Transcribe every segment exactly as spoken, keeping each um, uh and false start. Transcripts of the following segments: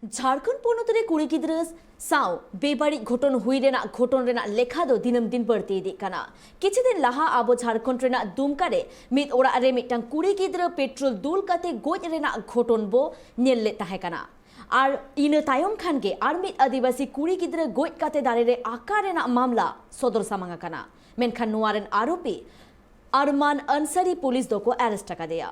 ᱡᱷᱟᱲᱠᱷᱚᱸᱰ ᱯᱚᱱᱚᱛ ᱨᱮ ᱠᱩᱲᱤ ᱜᱤᱫᱽᱨᱟᱹ ᱥᱟᱶ ᱵᱮᱵᱟᱹᱲᱤᱡ ᱜᱷᱚᱴᱚᱱ ᱦᱩᱭ ᱨᱮᱱᱟᱜ ᱜᱷᱚᱴᱚᱱ ᱨᱮᱱᱟᱜ ᱞᱮᱠᱷᱟ ᱫᱚ ᱫᱤᱱᱟᱹᱢ ᱫᱤᱱ ᱵᱟᱹᱲᱛᱤ ᱤᱫᱤᱜ ᱠᱟᱱᱟ᱾ ᱠᱤᱪᱷᱩ ᱫᱤᱱ ᱞᱟᱦᱟ ᱟᱵᱚ ᱡᱷᱟᱲᱠᱷᱚᱸᱰ ᱨᱮᱱᱟᱜ ᱫᱩᱢᱠᱟ ᱨᱮ ᱢᱤᱫ ᱚᱲᱟᱜ ᱨᱮ ᱢᱤᱫᱴᱟᱝ ᱠᱩᱲᱤ ᱜᱤᱫᱽᱨᱟᱹ ᱯᱮᱴᱨᱳᱞ ᱫᱩᱞ ᱠᱟᱛᱮ ᱜᱚᱡ ᱨᱮᱱᱟᱜ ᱜᱷᱚᱴᱚᱱ ᱵᱚ ᱧᱮᱞ ᱞᱮᱫ ᱛᱟᱦᱮᱸ ᱠᱟᱱᱟ᱾ ᱟᱨ ᱤᱱᱟᱹ ᱛᱟᱭᱚᱢ ᱠᱷᱟᱱ ᱜᱮ ᱟᱨ ᱢᱤᱫ ᱟᱹᱫᱤᱵᱟᱹᱥᱤ ᱠᱩᱲᱤ ᱜᱤᱫᱽᱨᱟᱹ ᱜᱚᱡ ᱠᱟᱛᱮ ᱫᱟᱨᱮ ᱨᱮ ᱟᱠᱟ ᱨᱮᱱᱟᱜ ᱢᱟᱢᱞᱟ ᱥᱚᱫᱚᱨ ᱥᱟᱢᱟᱝ ᱟᱠᱟᱱᱟ᱾ ᱢᱮᱱᱠᱷᱟᱱ ᱱᱚᱣᱟ ᱨᱮᱱ ᱟᱨᱳᱯᱤ ᱟᱨᱢᱟᱱ ᱟᱱᱥᱟᱨᱤ ᱯᱩᱞᱤᱥ ᱫᱚᱠᱚ ᱟᱨᱮᱥᱴ ᱟᱠᱟᱫᱮᱭᱟ᱾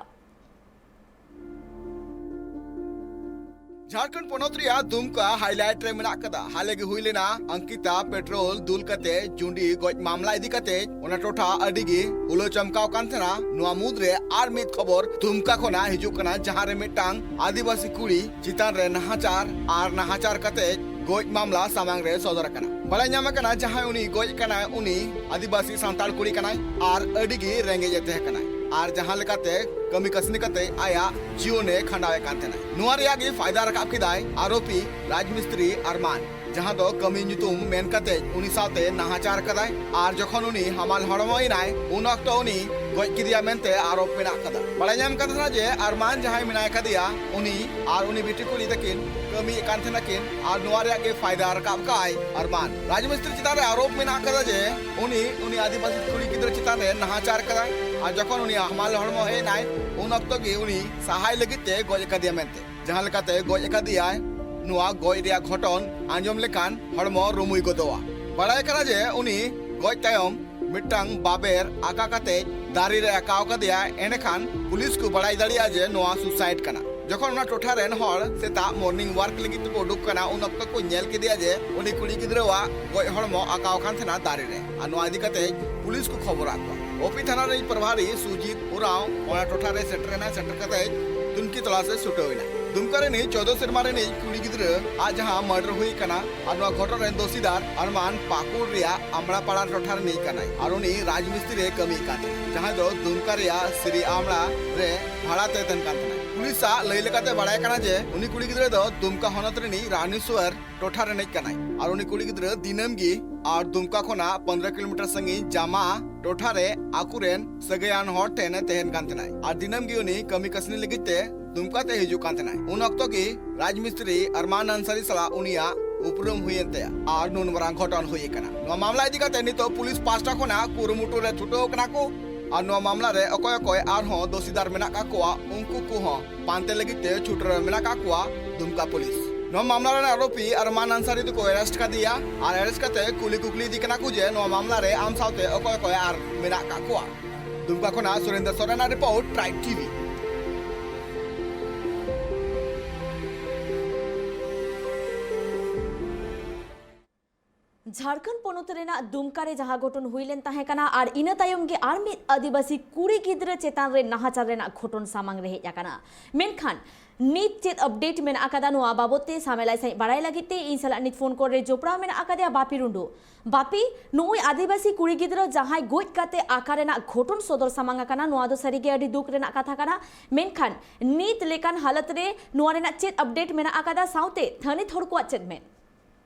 ᱡᱷᱟᱲᱠᱷᱚᱸᱰ ᱯᱚᱱᱚᱛ ᱨᱮᱭᱟᱜ ᱫᱩᱢᱠᱟ ᱦᱟᱭᱞᱟᱭᱤᱴ ᱨᱮ ᱢᱮᱱᱟᱜ ᱠᱟᱫᱟ᱾ ᱦᱟᱞᱮ ᱜᱮ ᱦᱩᱭ ᱞᱮᱱᱟ ᱚᱝᱠᱤᱛᱟ ᱯᱮᱴᱨᱳᱞ ᱫᱩᱞ ᱠᱟᱛᱮ ᱡᱩᱸᱰᱤ ᱜᱚᱡ ᱢᱟᱢᱞᱟ ᱤᱫᱤ ᱠᱟᱛᱮ ᱚᱱᱟ ᱴᱚᱴᱷᱟ ᱟᱹᱰᱤ ᱜᱮ ᱦᱩᱞᱟᱹ ᱪᱚᱢᱠᱟᱣ ᱠᱟᱱ ᱛᱟᱦᱮᱱᱟ᱾ ᱱᱚᱣᱟ ᱢᱩᱫᱽ ᱨᱮ ᱟᱨ ᱢᱤᱫ ᱠᱷᱚᱵᱚᱨ ᱫᱩᱢᱠᱟ ᱠᱷᱚᱱᱟᱜ ᱦᱤᱡᱩᱜ ᱠᱟᱱᱟ, ᱡᱟᱦᱟᱸ ᱨᱮ ᱢᱤᱫᱴᱟᱝ ᱟᱹᱫᱤᱵᱟᱹᱥᱤ ᱠᱩᱲᱤ ᱪᱮᱛᱟᱱ ᱨᱮ ᱱᱟᱦᱟᱪᱟᱨ ᱟᱨ ᱱᱟᱦᱟᱪᱟᱨ ᱠᱟᱛᱮ ᱜᱚᱡ ᱢᱟᱢᱞᱟ ᱥᱟᱢᱟᱝ ᱨᱮ ᱥᱚᱫᱚᱨ ᱟᱠᱟᱱᱟ᱾ ᱵᱟᱲᱟᱭ ᱧᱟᱢ ᱟᱠᱟᱱᱟ, ᱡᱟᱦᱟᱸᱭ ᱩᱱᱤ ᱜᱚᱡ ᱠᱟᱱᱟᱭ, ᱩᱱᱤ ᱟᱹᱫᱤᱵᱟᱹᱥᱤ ᱥᱟᱱᱛᱟᱲ ᱠᱩᱲᱤ ᱠᱟᱱᱟᱭ ᱟᱨ ᱟᱹᱰᱤ ᱜᱮ ᱨᱮᱸᱜᱮᱡ ᱮ ᱛᱟᱦᱮᱸ ᱠᱟᱱᱟᱭ ᱟᱨ ᱡᱟᱦᱟᱸ ᱞᱮᱠᱟᱛᱮ ᱠᱟᱹᱢᱤ ᱠᱟᱹᱥᱱᱤ ᱠᱟᱛᱮ ᱟᱭᱟᱜ ᱡᱤᱭᱚᱱᱮ ᱠᱷᱟᱸᱰᱟᱣᱮᱫ ᱠᱟᱱ ᱛᱟᱦᱮᱱᱟ᱾ ᱱᱚᱣᱟ ᱨᱮᱭᱟᱜ ᱜᱮ ᱯᱷᱟᱭᱫᱟ ᱨᱟᱠᱟᱵ ᱠᱮᱫᱟᱭ ᱟᱨᱳᱯᱤ ᱨᱟᱡᱽ ᱢᱤᱥᱛᱨᱤ ᱟᱨᱢᱟᱱ, ᱡᱟᱦᱟᱸ ᱫᱚ ᱠᱟᱹᱢᱤ ᱧᱩᱛᱩᱢ ᱢᱮᱱ ᱠᱟᱛᱮ ᱩᱱᱤ ᱥᱟᱶᱛᱮ ᱱᱟᱦᱟᱪᱟᱨ ᱠᱟᱫᱟᱭ᱾ ᱟᱨ ᱡᱚᱠᱷᱚᱱ ᱩᱱᱤ ᱦᱟᱢᱟᱞ ᱦᱚᱲᱢᱚ ᱮᱱᱟᱭ, ᱩᱱ ᱚᱠᱛᱚ ᱩᱱᱤ ᱜᱚᱡ ᱠᱮᱫᱮᱭᱟ ᱢᱮᱱᱛᱮ ᱟᱨᱳᱯ ᱢᱮᱱᱟᱜ ᱠᱟᱫᱟ᱾ ᱵᱟᱲᱟᱭ ᱧᱟᱢ ᱠᱟᱱ ᱛᱟᱦᱮᱱᱟ ᱡᱮ ᱟᱨᱢᱟᱱ ᱡᱟᱦᱟᱸᱭ ᱢᱮᱱᱟᱭ ᱠᱟᱫᱮᱭᱟ, ᱩᱱᱤ ᱟᱨ ᱩᱱᱤ ᱵᱤᱴᱤ ᱠᱩᱲᱤ ᱛᱟᱹᱠᱤᱱ ᱠᱟᱹᱢᱤᱭᱮᱫ ᱠᱟᱱ ᱛᱟᱦᱮᱱᱟ ᱠᱤᱱ ᱟᱨ ᱱᱚᱣᱟ ᱨᱮᱭᱟᱜ ᱜᱮ ᱯᱷᱟᱭᱫᱟ ᱨᱟᱠᱟᱵ ᱠᱟᱜᱼᱟᱭ ᱟᱨᱢᱟᱱ᱾ ᱨᱟᱡᱽ ᱢᱤᱥᱛᱨᱤ ᱪᱮᱛᱟᱱ ᱨᱮ ᱟᱨᱳᱯ ᱢᱮᱱᱟᱜ ᱠᱟᱫᱟ ᱡᱮ ᱩᱱᱤ, ᱩᱱᱤ ᱟᱹᱫᱤᱵᱟᱹᱥᱤ ᱠᱩᱲᱤ ᱜᱤᱫᱽᱨᱟᱹ ᱪᱮᱛᱟᱱ ᱨᱮ ᱱᱟᱦᱟᱪᱟᱨ ᱠᱟᱫᱟᱭ ᱟᱨ ᱡᱚᱠᱷᱚᱱ ᱩᱱᱤ ᱦᱟᱢᱟᱞ ᱦᱚᱲᱢᱚ ᱦᱮᱡ ᱮᱱᱟᱭ, ᱩᱱ ᱚᱠᱛᱚ ᱜᱮ ᱩᱱᱤ ᱥᱟᱦᱟᱭ ᱞᱟᱹᱜᱤᱫ ᱛᱮ ᱜᱚᱡ ᱟᱠᱟᱫᱮᱭᱟ ᱢᱮᱱᱛᱮ᱾ ᱡᱟᱦᱟᱸ ᱞᱮᱠᱟᱛᱮ ᱜᱚᱡ ᱟᱠᱟᱫᱮᱭᱟᱭ, ᱱᱚᱣᱟ ᱜᱚᱡ ᱨᱮᱭᱟᱜ ᱜᱷᱚᱴᱚᱱ ᱟᱸᱡᱚᱢ ᱞᱮᱠᱷᱟᱱ ᱦᱚᱲᱢᱚ ᱨᱩᱢᱩᱭ ᱜᱚᱫᱚᱜᱼᱟ᱾ ᱵᱟᱲᱟᱭ ᱠᱟᱱᱟ ᱡᱮ ᱩᱱᱤ ᱜᱚᱡ ᱛᱟᱭᱚᱢ ᱢᱤᱫᱴᱟᱝ ᱵᱟᱵᱮᱨ ᱟᱠᱟ ᱠᱟᱛᱮ ᱫᱟᱨᱮ ᱨᱮ ᱟᱠᱟᱣ ᱠᱟᱫᱮᱭᱟ᱾ ᱮᱸᱰᱮᱠᱷᱟᱱ ᱯᱩᱞᱤᱥ ᱠᱚ ᱵᱟᱲᱟᱭ ᱫᱟᱲᱮᱭᱟᱜᱼᱟ ᱡᱮ ᱱᱚᱣᱟ ᱥᱩᱥᱟᱭᱤᱰ ᱠᱟᱱᱟ᱾ ᱡᱚᱠᱷᱚᱱ ᱚᱱᱟ ᱴᱚᱴᱷᱟ ᱨᱮᱱ ᱦᱚᱲ ᱥᱮᱛᱟᱜ ᱢᱚᱨᱱᱤᱝ ᱣᱟᱨᱠ ᱞᱟᱹᱜᱤᱫ ᱛᱮᱠᱚ ᱩᱰᱩᱠ ᱠᱟᱱᱟ, ᱩᱱ ᱚᱠᱛᱚ ᱠᱚ ᱧᱮᱞ ᱠᱮᱫᱮᱭᱟ ᱡᱮ ᱩᱱᱤ ᱠᱩᱲᱤ ᱜᱤᱫᱽᱨᱟᱹᱣᱟᱜ ᱜᱚᱡ ᱦᱚᱲᱢᱚ ᱟᱠᱟᱣ ᱠᱟᱱ ᱛᱟᱦᱮᱱᱟ ᱫᱟᱨᱮ ᱨᱮ᱾ ᱟᱨ ᱱᱚᱣᱟ ᱤᱫᱤ ᱠᱟᱛᱮ ᱯᱩᱞᱤᱥ ᱠᱚ ᱠᱷᱚᱵᱚᱨᱟᱫ ᱠᱚᱣᱟ᱾ ᱳᱯᱤ ᱛᱷᱟᱱᱟ ᱨᱤᱱᱤᱡ ᱯᱨᱚᱵᱷᱟᱨᱤ ᱥᱩᱡᱤᱛ ᱩᱨᱟᱣ ᱚᱱᱟ ᱴᱚᱴᱷᱟ ᱨᱮ ᱥᱮᱴᱮᱨ ᱮᱱᱟ᱾ ᱥᱮᱴᱮᱨ ᱠᱟᱛᱮ ᱛᱩᱱᱠᱷᱤ ᱛᱚᱞᱟᱥ ᱮ ᱪᱷᱩᱴᱟᱹᱣ ᱮᱱᱟ᱾ ᱫᱩᱢᱠᱟ ᱨᱤᱱᱤᱡ ᱪᱳᱫᱽᱫᱚ ᱥᱮᱨᱢᱟ ᱨᱤᱱᱤᱡ ᱠᱩᱲᱤ ᱜᱤᱫᱽᱨᱟᱹ ᱟᱜ ᱡᱟᱦᱟᱸ ᱢᱟᱨᱰᱟᱨ ᱦᱩᱭ ᱟᱠᱟᱱᱟ, ᱟᱨ ᱱᱚᱣᱟ ᱜᱷᱚᱴᱚᱱ ᱨᱮᱱ ᱫᱳᱥᱤᱫᱟᱨ ᱟᱨᱢᱟᱱ ᱯᱟᱹᱠᱩᱲ ᱨᱮᱭᱟᱜ ᱟᱢᱲᱟᱯᱟᱲᱟ ᱴᱚᱴᱷᱟ ᱨᱤᱱᱤᱡ ᱠᱟᱱᱟᱭ ᱟᱨ ᱩᱱᱤ ᱨᱟᱡᱽᱢᱤᱥᱛᱨᱤ ᱨᱮ ᱠᱟᱹᱢᱤᱭᱮᱫ ᱠᱟᱱ ᱛᱟᱦᱮᱸᱱᱟ, ᱡᱟᱦᱟᱸᱭ ᱫᱚ ᱫᱩᱢᱠᱟ ᱨᱮᱭᱟᱜ ᱥᱤᱨᱤ ᱟᱢᱲᱟ ᱨᱮ ᱵᱷᱟᱲᱟ ᱛᱮ ᱛᱟᱦᱮᱱ ᱠᱟᱱ ᱛᱟᱦᱮᱸᱱᱟ᱾ ᱯᱩᱞᱤᱥ ᱟᱜ ᱞᱟᱹᱭ ᱞᱮᱠᱟᱛᱮ ᱵᱟᱲᱟᱭ ᱠᱟᱱᱟ ᱡᱮ ᱩᱱᱤ ᱠᱩᱲᱤ ᱜᱤᱫᱽᱨᱟᱹ ᱫᱚ ᱫᱩᱢᱠᱟ ᱦᱚᱱᱚᱛ ᱨᱤᱱᱤᱡ ᱨᱟᱱᱤᱥᱣᱚᱨ ᱴᱚᱴᱷᱟ ᱨᱤᱱᱤᱡ ᱠᱟᱱᱟᱭ ᱟᱨ ᱩᱱᱤ ᱠᱩᱲᱤ ᱜᱤᱫᱽᱨᱟᱹ ᱫᱤᱱᱟᱹᱢ ᱜᱮ ᱟᱨ ᱫᱩᱢᱠᱟ ᱠᱷᱚᱱᱟᱜ ᱯᱚᱱᱫᱽᱨᱚ ᱠᱤᱞᱳᱢᱤᱴᱟᱨ ᱥᱟᱺᱜᱤᱧ ᱡᱟᱢᱟ ᱴᱚᱴᱷᱟ ᱨᱮ ᱟᱠᱚᱨᱮᱱ ᱥᱟᱹᱜᱟᱹᱭᱟᱱ ᱦᱚᱲ ᱴᱷᱮᱱ ᱮ ᱛᱟᱦᱮᱱ ᱠᱟᱱ ᱛᱟᱦᱮᱱᱟᱭ ᱟᱨ ᱫᱤᱱᱟᱹᱢ ᱜᱮ ᱩᱱᱤ ᱠᱟᱹᱢᱤ ᱠᱟᱹᱥᱱᱤ ᱞᱟᱹᱜᱤᱫ ᱛᱮ ᱫᱩᱢᱠᱟ ᱛᱮ ᱦᱤᱡᱩᱜ ᱠᱟᱱ ᱛᱟᱦᱮᱱᱟᱭ᱾ ᱩᱱ ᱚᱠᱛᱚ ᱜᱮ ᱨᱟᱡᱽ ᱢᱤᱥᱛᱨᱤ ᱟᱨᱢᱟᱱ ᱟᱱᱥᱟᱨᱤ ᱥᱟᱞᱟᱜ ᱩᱱᱤᱭᱟᱜ ᱩᱯᱨᱩᱢ ᱦᱩᱭᱮᱱ ᱛᱟᱭᱟ ᱟᱨ ᱱᱩᱱ ᱢᱟᱨᱟᱝ ᱜᱷᱚᱴᱚᱱ ᱦᱩᱭ ᱟᱠᱟᱱᱟ᱾ ᱱᱚᱣᱟ ᱢᱟᱢᱞᱟ ᱤᱫᱤ ᱠᱟᱛᱮ ᱱᱤᱛᱚᱜ ᱯᱩᱞᱤᱥ ᱯᱟᱦᱴᱟ ᱠᱷᱚᱱᱟᱜ ᱠᱩᱨᱩᱢᱩᱴᱩ ᱨᱮ ᱪᱷᱩᱴᱟᱹᱣ ᱠᱟᱱᱟ ᱠᱚ ᱟᱨ ᱱᱚᱣᱟ ᱢᱟᱢᱞᱟ ᱨᱮ ᱚᱠᱚᱭ ᱚᱠᱚᱭ ᱟᱨᱦᱚᱸ ᱫᱳᱥᱤᱫᱟᱨ ᱢᱮᱱᱟᱜ ᱠᱟᱜ ᱠᱚᱣᱟ, ᱩᱱᱠᱩ ᱠᱚᱦᱚᱸ ᱯᱟᱱᱛᱮ ᱞᱟᱹᱜᱤᱫ ᱛᱮ ᱪᱷᱩᱴᱟᱹᱣ ᱨᱮ ᱢᱮᱱᱟᱜ ᱠᱟᱜ ᱠᱚᱣᱟ ᱫᱩᱢᱠᱟ ᱯᱩᱞᱤᱥ᱾ ᱱᱚᱣᱟ ᱢᱟᱢᱞᱟ ᱨᱮᱱ ᱟᱨᱳᱯᱤ ᱟᱨᱢᱟᱱ ᱟᱱᱥᱟᱨᱤ ᱫᱚᱠᱚ ᱮᱨᱮᱥᱴ ᱠᱟᱫᱮᱭᱟ ᱟᱨ ᱮᱨᱮᱥᱴ ᱠᱟᱛᱮ ᱠᱩᱞᱤ ᱠᱩᱠᱞᱤ ᱤᱫᱤ ᱠᱟᱱᱟ ᱠᱚ ᱡᱮ ᱱᱚᱣᱟ ᱢᱟᱢᱞᱟ ᱨᱮ ᱟᱢ ᱥᱟᱶᱛᱮ ᱚᱠᱚᱭ ᱚᱠᱚᱭ ᱟᱨ ᱢᱮᱱᱟᱜ ᱠᱟᱜ ᱠᱚᱣᱟ᱾ ᱫᱩᱢᱠᱟ ᱠᱷᱚᱱᱟᱜ ᱥᱩᱨᱮᱱᱫᱨᱚ ᱥᱚᱨᱮᱱᱟᱜ ᱨᱤᱯᱳᱨᱴ, ᱴᱨᱟᱭᱤᱵᱽ ᱴᱤᱵᱷᱤ᱾ ᱡᱷᱟᱲᱠᱷᱚᱸᱰ ᱯᱚᱱᱚᱛ ᱨᱮᱱᱟᱜ ᱫᱩᱢᱠᱟ ᱨᱮ ᱡᱟᱦᱟᱸ ᱜᱷᱚᱴᱚᱱ ᱦᱩᱭ ᱞᱮᱱ ᱛᱟᱦᱮᱸ ᱠᱟᱱᱟ ᱟᱨ ᱤᱱᱟᱹ ᱛᱟᱭᱚᱢ ᱜᱮ ᱟᱨ ᱢᱤᱫ ᱟᱹᱫᱤᱵᱟᱹᱥᱤ ᱠᱩᱲᱤ ᱜᱤᱫᱽᱨᱟᱹ ᱪᱮᱛᱟᱱ ᱨᱮ ᱱᱟᱦᱟᱪᱟᱨ ᱨᱮᱱᱟᱜ ᱜᱷᱚᱴᱚᱱ ᱥᱟᱢᱟᱝ ᱨᱮ ᱦᱮᱡ ᱟᱠᱟᱱᱟ, ᱢᱮᱱᱠᱷᱟᱱ ᱱᱤᱛ ᱪᱮᱫ ᱟᱯᱰᱮᱴ ᱢᱮᱱᱟᱜ ᱟᱠᱟᱫᱟ, ᱱᱚᱣᱟ ᱵᱟᱵᱚᱛ ᱛᱮ ᱥᱟᱢᱮᱞᱟᱭ ᱥᱟᱺᱦᱤᱡ ᱵᱟᱲᱟᱭ ᱞᱟᱹᱜᱤᱫ ᱛᱮ ᱤᱧ ᱥᱟᱞᱟᱜ ᱱᱤᱛ ᱯᱷᱳᱱ ᱠᱚᱞ ᱨᱮ ᱡᱚᱯᱲᱟᱣ ᱢᱮᱱᱟᱜ ᱟᱠᱟᱫᱮᱭᱟ ᱵᱟᱯᱤ ᱴᱩᱰᱩ᱾ ᱵᱟᱯᱤ, ᱱᱩᱜᱼᱩᱭ ᱟᱹᱫᱤᱵᱟᱹᱥᱤ ᱠᱩᱲᱤ ᱜᱤᱫᱽᱨᱟᱹ ᱡᱟᱦᱟᱸᱭ ᱜᱚᱡ ᱠᱟᱛᱮ ᱟᱠᱟ ᱨᱮᱱᱟᱜ ᱜᱷᱚᱴᱚᱱ ᱥᱚᱫᱚᱨ ᱥᱟᱢᱟᱝ ᱟᱠᱟᱱᱟ, ᱱᱚᱣᱟ ᱫᱚ ᱥᱟᱹᱨᱤᱜᱮ ᱟᱹᱰᱤ ᱫᱩᱠ ᱨᱮᱱᱟᱜ ᱠᱟᱛᱷᱟ ᱠᱟᱱᱟ, ᱢᱮᱱᱠᱷᱟᱱ ᱱᱤᱛ ᱞᱮᱠᱟᱱ ᱦᱟᱞᱚᱛ ᱨᱮ ᱱᱚᱣᱟ ᱨᱮᱱᱟᱜ ᱪᱮᱫ ᱟᱯᱰᱮᱴ ᱢᱮᱱᱟᱜ ᱟᱠᱟᱫᱟ, ᱥᱟᱶᱛᱮ ᱛᱷᱟᱹᱱᱤᱛ ᱦᱚᱲ ᱠᱚᱣᱟᱜ ᱪᱮᱫ ᱢᱮᱱ?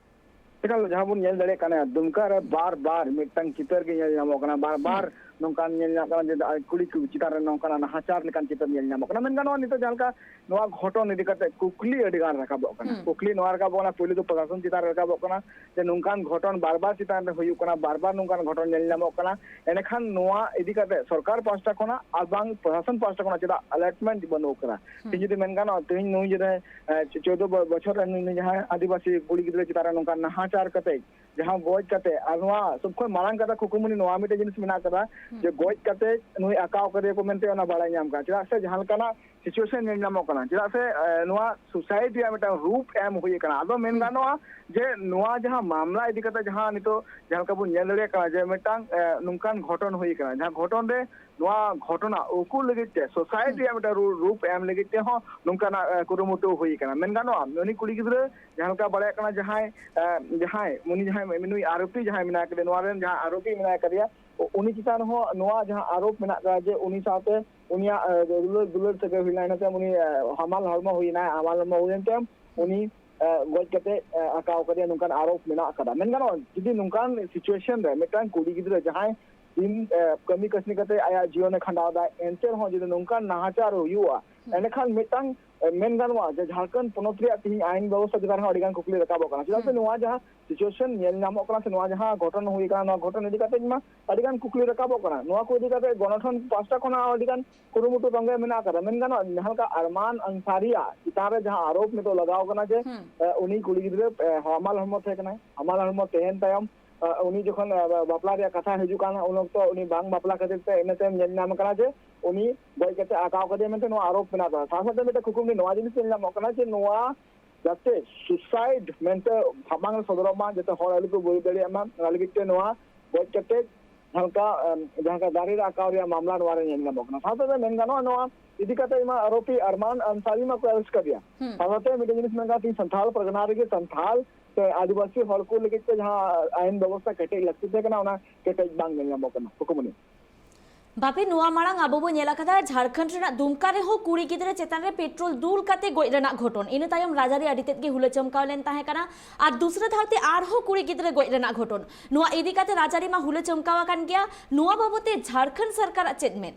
ᱮᱠᱟᱞ, ᱡᱟᱦᱟᱸ ᱵᱚᱱ ᱧᱮᱞ ᱫᱟᱲᱮᱭᱟᱜ ᱠᱟᱱᱟ, ᱫᱩᱢᱠᱟ ᱨᱮ ᱵᱟᱨ ᱵᱟᱨ ᱢᱤᱫᱴᱟᱝ ᱪᱤᱛᱟᱹᱨ ᱜᱮ ᱧᱮᱞ ᱧᱟᱢᱚᱜ ᱠᱟᱱᱟ᱾ ᱵᱟᱨ ᱵᱟᱨ ᱦᱩᱸ᱾ ᱱᱚᱝᱠᱟᱱ ᱧᱮᱞ ᱧᱟᱢᱚᱜ ᱠᱟᱱᱟ ᱡᱮ ᱠᱩᱲᱤ ᱠᱚ ᱪᱮᱛᱟᱱ ᱨᱮ ᱱᱚᱝᱠᱟᱱᱟᱜ ᱱᱟᱦᱟᱪᱟᱨ ᱞᱮᱠᱟᱱ ᱪᱤᱛᱟᱹᱨ ᱧᱮᱞ ᱧᱟᱢᱚᱜ ᱠᱟᱱᱟ᱾ ᱢᱮᱱ ᱜᱟᱱᱚᱜᱼᱟ, ᱱᱤᱛᱚᱜ ᱡᱟᱦᱟᱸ ᱞᱮᱠᱟ ᱱᱚᱣᱟ ᱜᱷᱚᱴᱚᱱ ᱤᱫᱤ ᱠᱟᱛᱮ ᱠᱩᱠᱞᱤ ᱟᱹᱰᱤ ᱜᱟᱱ ᱨᱟᱠᱟᱵᱚᱜ ᱠᱟᱱᱟ᱾ ᱦᱩᱸ᱾ ᱠᱩᱠᱞᱤ ᱱᱚᱣᱟ ᱨᱟᱠᱟᱵᱚᱜ ᱠᱟᱱᱟ, ᱯᱳᱭᱞᱳ ᱫᱚ ᱯᱨᱚᱥᱟᱥᱚᱱ ᱪᱮᱛᱟᱱ ᱨᱮ ᱨᱟᱠᱟᱵᱚᱜ ᱠᱟᱱᱟ ᱡᱮ ᱱᱚᱝᱠᱟᱱ ᱜᱷᱚᱴᱚᱱ ᱵᱟᱨ ᱵᱟᱨ ᱪᱮᱛᱟᱱ ᱨᱮ ᱦᱩᱭᱩᱜ ᱠᱟᱱᱟ, ᱵᱟᱨ ᱵᱟᱨ ᱱᱚᱝᱠᱟᱱ ᱜᱷᱚᱴᱚᱱ ᱧᱮᱞ ᱧᱟᱢᱚᱜ ᱠᱟᱱᱟ᱾ ᱮᱸᱰᱮᱠᱷᱟᱱ ᱱᱚᱣᱟ ᱤᱫᱤ ᱠᱟᱛᱮ ᱥᱚᱨᱠᱟᱨ ᱯᱟᱦᱴᱟ ᱠᱷᱚᱱᱟᱜ ᱟᱨ ᱵᱟᱝ ᱯᱨᱚᱥᱟᱥᱚᱱ ᱯᱟᱦᱴᱟ ᱠᱷᱚᱱᱟᱜ ᱪᱮᱫᱟᱜ ᱟᱞᱟᱨᱴᱢᱮᱱᱴ ᱵᱟᱹᱱᱩᱜ ᱟᱠᱟᱫᱟ? ᱦᱩᱸ᱾ ᱛᱮᱦᱮᱧ ᱡᱩᱫᱤ ᱢᱮᱱ ᱜᱟᱱᱚᱜᱼᱟ, ᱛᱮᱦᱮᱧ ᱱᱩᱭ ᱡᱩᱫᱤ ᱮ, ᱪᱳᱫᱽᱫᱳ ᱵᱚ-, ᱵᱚᱪᱷᱚᱨ ᱨᱮᱱ ᱱᱩᱭ ᱡᱟᱦᱟᱸᱭ ᱟᱹᱫᱤᱵᱟᱹᱥᱤ ᱠᱩᱲᱤ ᱜᱤᱫᱽᱨᱟᱹ ᱪᱮᱛᱟᱱ ᱨᱮ ᱱᱚᱝᱠᱟ ᱱᱟᱦᱟᱪᱟᱨ ᱠᱟᱛᱮ, ᱡᱟᱦᱟᱸ ᱜᱚᱡ ᱠᱟᱛᱮ, ᱟᱨ ᱱᱚᱣᱟ ᱥᱚᱵ ᱠᱷᱚᱱ ᱢᱟᱨᱟᱝ ᱠᱟᱛᱷᱟ ᱠᱩᱠᱢᱩᱱᱤ ᱱᱚᱣᱟ ᱢᱤᱫᱴᱮᱱ ᱡᱤᱱᱤᱥ ᱢᱮᱱᱟᱜ ᱠᱟᱫᱟ ᱦᱩᱸ᱾ ᱡᱮ ᱜᱚᱡ ᱠᱟᱛᱮ ᱱᱩᱭ ᱟᱠᱟᱣ ᱠᱟᱫᱮᱭᱟ ᱠᱚ ᱢᱮᱱᱛᱮ ᱚᱱᱟ ᱵᱟᱲᱟᱭ ᱧᱟᱢ ᱠᱟᱱᱟ᱾ ᱪᱮᱫᱟᱜ ᱥᱮ ᱡᱟᱦᱟᱸ ᱞᱮᱠᱟᱱᱟᱜ ᱥᱤᱪᱩᱭᱮᱥᱚᱱ ᱧᱮᱞ ᱧᱟᱢᱚᱜ ᱠᱟᱱᱟ, ᱪᱮᱫᱟᱜ ᱥᱮ, ᱮ, ᱱᱚᱣᱟ ᱥᱩᱥᱟᱭᱤᱰ ᱨᱮᱭᱟᱜ ᱢᱤᱫᱴᱟᱝ ᱨᱩᱯ ᱮᱢ ᱦᱩᱭ ᱟᱠᱟᱱᱟ᱾ ᱟᱫᱚ ᱢᱮᱱ ᱦᱩᱸ᱾ ᱜᱟᱱᱚᱜᱼᱟ ᱡᱮ ᱱᱚᱣᱟ ᱡᱟᱦᱟᱸ ᱢᱟᱢᱞᱟ ᱤᱫᱤ ᱠᱟᱛᱮ ᱡᱟᱦᱟᱸ ᱱᱤᱛᱚᱜ ᱡᱟᱦᱟᱸ ᱞᱮᱠᱟ ᱵᱚᱱ ᱧᱮᱞ ᱫᱟᱲᱮᱭᱟᱜ ᱠᱟᱱᱟ ᱡᱮ ᱢᱤᱫᱴᱟᱝ, ᱮ, ᱱᱚᱝᱠᱟᱱ ᱜᱷᱚᱴᱚᱱ ᱦᱩᱭ ᱟᱠᱟᱱᱟ, ᱡᱟᱦᱟᱸ ᱜᱷᱚᱴᱚᱱ ᱨᱮ ᱱᱚᱣᱟ ᱜᱷᱚᱴᱚᱱᱟ ᱩᱠᱩ ᱞᱟᱹᱜᱤᱫ ᱛᱮ, ᱥᱳᱥᱟᱭᱴᱤ ᱦᱩᱸ᱾ ᱨᱮᱭᱟᱜ ᱢᱤᱫᱴᱟᱝ ᱨᱩ-, ᱨᱩᱯ ᱮᱢ ᱞᱟᱹᱜᱤᱫ ᱛᱮᱦᱚᱸ ᱱᱚᱝᱠᱟᱱᱟᱜ, ᱮ, ᱠᱩᱨᱩᱢᱩᱴᱩ ᱦᱩᱭ ᱟᱠᱟᱱᱟ᱾ ᱢᱮᱱ ᱜᱟᱱᱚᱜᱼᱟ, ᱩᱱᱤ ᱠᱩᱲᱤ ᱜᱤᱫᱽᱨᱟᱹ ᱡᱟᱦᱟᱸ ᱞᱮᱠᱟ ᱵᱟᱲᱟᱭᱚᱜ ᱠᱟᱱᱟ, ᱡᱟᱦᱟᱸᱭ, ᱮ, ᱡᱟᱦᱟᱸᱭ, ᱩᱱᱤ ᱡᱟᱦᱟᱸᱭ, ᱱᱩᱭ ᱟᱨᱳᱯᱤ ᱡᱟᱦᱟᱸᱭ ᱢᱮᱱᱟᱭ ᱠᱟᱫᱮᱭᱟ, ᱱᱚᱣᱟ ᱨᱮᱱ ᱡᱟᱦᱟᱸ ᱟᱨᱳᱯᱤ ᱢᱮᱱᱟᱭ ᱠᱟᱫᱮᱭᱟ, ᱩ-, ᱩᱱᱤ ᱪᱮᱛᱟᱱ ᱨᱮᱦᱚᱸ ᱱᱚᱣᱟ ᱡᱟᱦᱟᱸ ᱟᱨᱳᱯ ᱢᱮᱱᱟᱜ ᱠᱟᱫᱟ ᱡᱮ ᱩᱱᱤ ᱥᱟᱶᱛᱮ ᱩᱱᱤᱭᱟᱜ, ᱮ, ᱫᱩᱞᱟᱹᱲ, ᱫᱩᱞᱟᱹᱲ ᱥᱟᱹᱜᱟᱹᱭ ᱦᱩᱭ ᱞᱮᱱᱟ, ᱤᱱᱟᱹ ᱛᱟᱭᱚᱢ ᱩᱱᱤ, ᱮ, ᱦᱟᱢᱟᱞ ᱦᱚᱲᱢᱚ ᱦᱩᱭᱱᱟᱭ, ᱦᱟᱢᱟᱞ ᱦᱚᱲᱢᱚ ᱦᱩᱭᱮᱱ ᱛᱟᱭᱚᱢ ᱩᱱᱤ, ᱮ, ᱜᱚᱡ ᱠᱟᱛᱮ, ᱮ, ᱟᱠᱟᱣ ᱠᱟᱫᱮᱭᱟ, ᱱᱚᱝᱠᱟᱱ ᱟᱨᱳᱯ ᱢᱮᱱᱟᱜ ᱠᱟᱫᱟ᱾ ᱢᱮᱱ ᱜᱟᱱᱚᱜᱼᱟ, ᱡᱩᱫᱤ ᱱᱚᱝᱠᱟᱱ ᱥᱤᱪᱩᱭᱮᱥᱚᱱ ᱨᱮ ᱢᱤᱫᱴᱟᱝ ᱠᱩᱲᱤ ᱜᱤᱫᱽᱨᱟᱹ ᱡᱟᱦᱟᱸᱭ ᱫᱤᱱ, ᱮ, ᱠᱟᱹᱢᱤ ᱠᱟᱹᱥᱱᱤ ᱠᱟᱛᱮ ᱟᱭᱟᱜ ᱡᱤᱭᱚᱱᱮ ᱠᱷᱟᱸᱰᱟᱣ ᱫᱟ, ᱮᱱᱛᱮ ᱨᱮᱦᱚᱸ ᱡᱩᱫᱤ ᱱᱚᱝᱠᱟᱱ ᱱᱟᱦᱟᱪᱟᱨ ᱦᱩᱭᱩᱜᱼᱟ, ᱮᱸᱰᱮᱠᱷᱟᱱ ᱢᱤᱫᱴᱟᱝ, ᱮ, ᱢᱮᱱ ᱜᱟᱱᱚᱜᱼᱟ ᱡᱮ ᱡᱷᱟᱲᱠᱷᱚᱸᱰ ᱯᱚᱱᱚᱛ ᱨᱮᱭᱟᱜ ᱛᱤᱦᱤᱧ ᱟᱭᱤᱱ ᱵᱮᱵᱚᱥᱛᱷᱟ ᱪᱮᱛᱟᱱ ᱨᱮᱦᱚᱸ ᱟᱹᱰᱤ ᱜᱟᱱ ᱠᱩᱠᱞᱤ ᱨᱟᱠᱟᱵᱚᱜ ᱠᱟᱱᱟ᱾ ᱪᱮᱫᱟᱜ ᱥᱮ ᱱᱚᱣᱟ ᱡᱟᱦᱟᱸ situation ᱧᱮᱞ ᱧᱟᱢᱚᱜ ᱠᱟᱱᱟ ᱥᱮ ᱱᱚᱣᱟ ᱡᱟᱦᱟᱸ ᱜᱷᱚᱴᱚᱱ ᱦᱩᱭ ᱟᱠᱟᱱᱟ, ᱱᱚᱣᱟ ᱜᱷᱚᱴᱚᱱ ᱤᱫᱤ ᱠᱟᱛᱮ ᱢᱟ ᱟᱹᱰᱤ ᱜᱟᱱ ᱠᱩᱠᱞᱤ ᱨᱟᱠᱟᱵᱚᱜ ᱠᱟᱱᱟ᱾ ᱱᱚᱣᱟ ᱠᱚ ᱤᱫᱤ ᱠᱟᱛᱮ ᱜᱚᱱᱚᱴᱷᱚᱱ ᱯᱟᱦᱴᱟ ᱠᱷᱚᱱᱟᱜ ᱦᱚᱸ ᱟᱹᱰᱤ ᱜᱟᱱ ᱠᱩᱨᱩᱢᱩᱴᱩ ᱛᱚᱸᱜᱮ ᱢᱮᱱᱟᱜ ᱟᱠᱟᱫᱟ᱾ ᱢᱮᱱ ᱜᱟᱱᱚᱜᱼᱟ, ᱡᱟᱦᱟᱸ ᱞᱮᱠᱟ ᱟᱨᱢᱟᱱ ᱟᱱᱥᱟᱨᱤᱭᱟ ᱪᱮᱛᱟᱱ ᱨᱮ ᱡᱟᱦᱟᱸ ᱟᱨᱳᱯ ᱱᱤᱛᱚᱜ ᱞᱟᱜᱟᱣ ᱠᱟᱱᱟ ᱡᱮ, ᱮ, ᱩᱱᱤ ᱠᱩᱲᱤ ᱜᱤᱫᱽᱨᱟᱹ, ᱮ, ᱦᱟᱢᱟᱞ ᱦᱚᱲᱢᱚ ᱛᱟᱦᱮᱸ ᱠᱟᱱᱟᱭ, ᱦᱟᱢᱟᱞ ᱦᱚᱲᱢᱚ ᱛᱟᱦᱮᱸᱱ ᱛᱟᱭᱚᱢ, ᱮ, ᱩᱱᱤ ᱡᱚᱠᱷᱚᱱ, ᱮ, ᱵᱟᱯᱞᱟ ᱨᱮᱭᱟᱜ ᱠᱟᱛᱷᱟ ᱦᱤᱡᱩᱜ ᱠᱟᱱᱟ, ᱩᱱ ᱚᱠᱛᱚ ᱩᱱᱤ ᱵᱟᱝ ᱵᱟᱯᱞᱟ ᱠᱷᱟᱹᱛᱤᱨ ᱛᱮ ᱤᱱᱟᱹ ᱛᱟᱭᱚᱢ ᱧᱮᱞ ᱧᱟᱢ ᱠᱟᱱᱟ ᱡᱮ ᱩᱱᱤ ᱜᱚᱡ ᱠᱟᱛᱮ ᱟᱠᱟᱣ ᱠᱟᱫᱮᱭᱟ ᱢᱮᱱᱛᱮ ᱱᱚᱣᱟ ᱟᱨᱳᱯ ᱢᱮᱱᱟᱜ ᱟᱠᱟᱫᱟ᱾ ᱥᱟᱶ ᱥᱟᱶᱛᱮ ᱢᱤᱫᱴᱮᱱ ᱠᱩᱠᱞᱤ ᱱᱚᱣᱟ ᱡᱤᱱᱤᱥ ᱧᱮᱞ ᱧᱟᱢᱚᱜ ᱠᱟᱱᱟ ᱡᱮ ᱱᱚᱣᱟ ᱡᱟᱛᱮ suicide ᱢᱮᱱᱛᱮ ᱥᱟᱢᱟᱝ ᱨᱮ ᱥᱚᱫᱚᱨᱚᱜ ᱢᱟ, ᱡᱟᱛᱮ ᱦᱚᱲ ᱟᱞᱚ ᱠᱚ ᱵᱩᱡᱽ ᱫᱟᱲᱮᱭᱟᱜ ᱢᱟ, ᱚᱱᱟ ᱞᱟᱹᱜᱤᱫ ᱛᱮ ᱱᱚᱣᱟ ᱜᱚᱡ ᱠᱟᱛᱮ ᱡᱟᱦᱟᱸ ᱞᱮᱠᱟ, ᱮᱢ, ᱡᱟᱦᱟᱸ ᱞᱮᱠᱟ ᱫᱟᱨᱮ ᱨᱮ ᱟᱠᱟᱣ ᱨᱮᱭᱟᱜ ᱢᱟᱢᱞᱟ ᱱᱚᱣᱟ ᱨᱮ ᱧᱮᱞ ᱧᱟᱢᱚᱜ ᱠᱟᱱᱟ᱾ ᱥᱟᱶᱛᱮ ᱢᱮᱱ ᱜᱟᱱᱚᱜᱼᱟ, ᱱᱚᱣᱟ ᱤᱫᱤ ᱠᱟᱛᱮ ᱢᱟ ᱟᱨᱳᱯᱤ ᱟᱨᱢᱟᱱ ᱟᱱᱥᱟᱨᱤ ᱢᱟ ᱠᱚ arrest ᱠᱟᱫᱮᱭᱟ᱾ ᱥᱟᱶᱛᱮ ᱢᱤᱫᱴᱮᱱ ᱡᱤᱱᱤᱥ ᱢᱮᱱ ᱜᱟᱱᱚᱜᱼᱟ, ᱛᱮᱦᱮᱧ ᱥᱟᱱᱛᱷᱟᱞ ᱯᱟᱨᱜᱟᱱᱟ ᱨᱮᱜᱮ ᱥᱟᱱᱛᱷᱟᱞ ᱥᱮ ᱟᱹᱫᱤᱵᱟᱹᱥᱤ ᱦᱚᱲ ᱠᱚ ᱞᱟᱹᱜᱤᱫ ᱛᱮ ᱡᱟᱦᱟᱸ ᱟᱭᱤᱱ ᱵᱮᱵᱚᱥᱛᱷᱟ ᱠᱮᱴᱮᱡ ᱞᱟᱹᱠᱛᱤ ᱛᱟᱦᱮᱸ ᱠᱟᱱᱟ, ᱚᱱᱟ ᱠᱮᱴᱮᱡ ᱵᱟᱝ ᱧᱮᱞ ᱧᱟᱢᱚᱜ ᱠᱟᱱᱟ᱾ ᱠᱩᱠᱢᱩᱱᱤ᱾ ᱵᱟᱯᱤ, ᱱᱚᱣᱟ ᱢᱟᱲᱟᱝ ᱟᱵᱚ ᱵᱚ ᱧᱮᱞ ᱟᱠᱟᱫᱟ, ᱡᱷᱟᱲᱠᱷᱚᱸᱰ ᱨᱮᱱᱟᱜ ᱫᱩᱢᱠᱟ ᱨᱮᱦᱚᱸ ᱠᱩᱲᱤ ᱜᱤᱫᱽᱨᱟᱹ ᱪᱮᱛᱟᱱ ᱨᱮ ᱯᱮᱴᱨᱳᱞ ᱫᱩᱞ ᱠᱟᱛᱮ ᱜᱚᱡ ᱨᱮᱱᱟᱜ ᱜᱷᱚᱴᱚᱱ, ᱤᱱᱟᱹ ᱛᱟᱭᱚᱢ ᱨᱟᱡᱽᱟᱹᱨᱤ ᱟᱹᱰᱤ ᱛᱮᱫ ᱜᱮ ᱦᱩᱞᱟᱹ ᱪᱚᱢᱠᱟᱣ ᱞᱮᱱ ᱛᱟᱦᱮᱸ ᱠᱟᱱᱟ, ᱟᱨ ᱫᱩᱥᱨᱟᱹ ᱫᱷᱟᱣ ᱛᱮ ᱟᱨᱦᱚᱸ ᱠᱩᱲᱤ ᱜᱤᱫᱽᱨᱟᱹ ᱜᱚᱡ ᱨᱮᱱᱟᱜ ᱜᱷᱚᱴᱚᱱ᱾ ᱱᱚᱣᱟ ᱤᱫᱤ ᱠᱟᱛᱮ ᱨᱟᱡᱽᱟᱹᱨᱤ ᱢᱟ ᱦᱩᱞᱟᱹ ᱪᱚᱢᱠᱟᱣ ᱟᱠᱟᱱ ᱜᱮᱭᱟ, ᱱᱚᱣᱟ ᱵᱟᱵᱚᱛ ᱛᱮ ᱡᱷᱟᱲᱠᱷᱚᱸᱰ ᱥᱚᱨᱠᱟᱨᱟᱜ ᱪᱮᱫ ᱢᱮᱱ?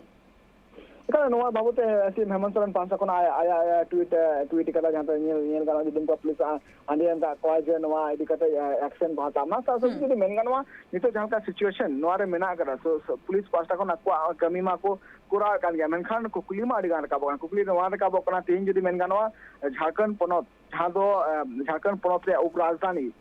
ᱮᱠᱟᱞ, ᱱᱚᱣᱟ ᱵᱟᱵᱚᱛ ᱛᱮ ᱥᱤ ᱮᱢ ᱦᱮᱢᱚᱱᱛ ᱥᱚᱨᱮᱱ ᱯᱟᱦᱴᱟ ᱠᱷᱚᱱᱟᱜ ᱟᱭᱟᱜ, ᱟᱭᱟᱜ, ᱟᱭᱟᱜ tweet, ᱮ, tweet ᱠᱟᱫᱟ, ᱡᱟᱦᱟᱸ ᱛᱮ ᱧᱮᱞ, ᱧᱮᱞ ᱜᱟᱱᱚᱜᱼᱟ ᱡᱮ ᱫᱩᱢᱠᱟ ᱯᱩᱞᱤᱥ ᱟ-, ᱟᱸᱡᱚᱢ ᱟᱠᱟᱫ ᱠᱚᱣᱟ ᱡᱮ ᱱᱚᱣᱟ ᱤᱫᱤ ᱠᱟᱛᱮ, ᱮ, action ᱠᱚ ᱦᱟᱛᱟᱣ ᱢᱟ᱾ ᱥᱟᱶ ᱥᱟᱶᱛᱮ ᱡᱩᱫᱤ ᱢᱮᱱ ᱜᱟᱱᱚᱜᱼᱟ, ᱱᱤᱛᱚᱜ ᱡᱟᱦᱟᱸ ᱞᱮᱠᱟ situation ᱱᱚᱣᱟ ᱨᱮ ᱢᱮᱱᱟᱜ ᱟᱠᱟᱫᱟ, ᱥᱚ-, ᱥᱚ-, ᱯᱩᱞᱤᱥ ᱯᱟᱦᱴᱟ ᱠᱷᱚᱱ ᱟᱠᱚᱣᱟᱜ ᱠᱟᱹᱢᱤ ᱢᱟ ᱠᱚ ᱠᱚᱨᱟᱣᱮᱫ ᱠᱟᱱ ᱜᱮᱭᱟ, ᱢᱮᱱᱠᱷᱟᱱ ᱠᱩᱠᱞᱤ ᱢᱟ ᱟᱹᱰᱤ ᱜᱟᱱ ᱨᱟᱠᱟᱵᱚᱜ ᱠᱟᱱᱟ᱾ ᱠᱩᱠᱞᱤ ᱱᱚᱣᱟ ᱨᱟᱠᱟᱵᱚᱜ ᱠᱟᱱᱟ, ᱛᱮᱦᱮᱧ ᱡᱩᱫᱤ ᱢᱮᱱ ᱜᱟᱱᱚᱜᱼᱟ, ᱡᱷᱟᱲᱠᱷᱚᱸᱰ ᱯᱚᱱᱚᱛ, ᱡᱟᱦᱟᱸ ᱫᱚ, ᱮ, ᱡᱷᱟᱲᱠᱷᱚᱸᱰ ᱯᱚᱱᱚᱛ ᱨᱮᱭᱟᱜ ᱩᱯᱨᱟᱡᱽᱫᱷᱟᱱᱤ